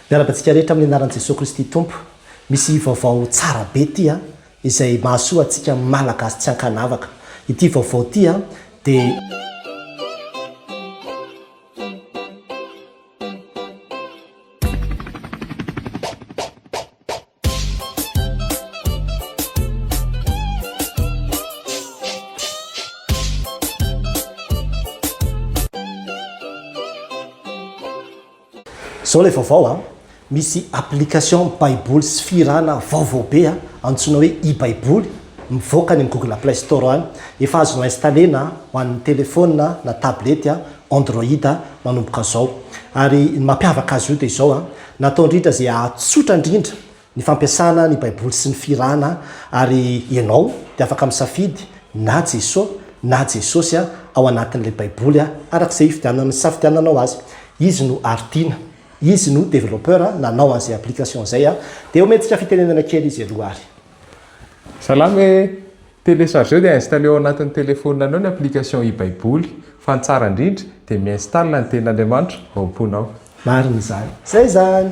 Miarahaba antsika rehetra amin'ny anaran'i Jesoa Kristy Tompo. Misy vaovao tsara be ity a, izay mahasoa antsika Malagasy tsy ankanavaka. Ity vaovao ity a, dia. Zao ilay vaovao a, misy application baiboly sy fihirana vaovao be a, antsoina hoe i-baiboly, mivoaka any amin'ny Google Play Store any. Efa azonao installer-na ho an'ny telephone na tablette Android manomboka zao. Ary ny mampiavaka azy io dia izao a, natao indrindra izay hahatsotra indrindra ny fampiasana ny baiboly sy ny fihirana ary ianao dia afaka misafidy na Jeso na Jesosy ao anatin'ilay baiboly araka izay hifidianana hisafidiananao azy. Izy no Artina. Izy no developpeur nanao an'izay application izay. Dia omentsika fitenenana kely izy aloha ary. Salama e! Téléchargeo dia installeo ao anatin'ny telefaoninanao ny application i-baiboly fa ny tsara indrindra dia mi-installe ny tenin'Andriamanitra ao am-ponao. Marina izany. Zay izany!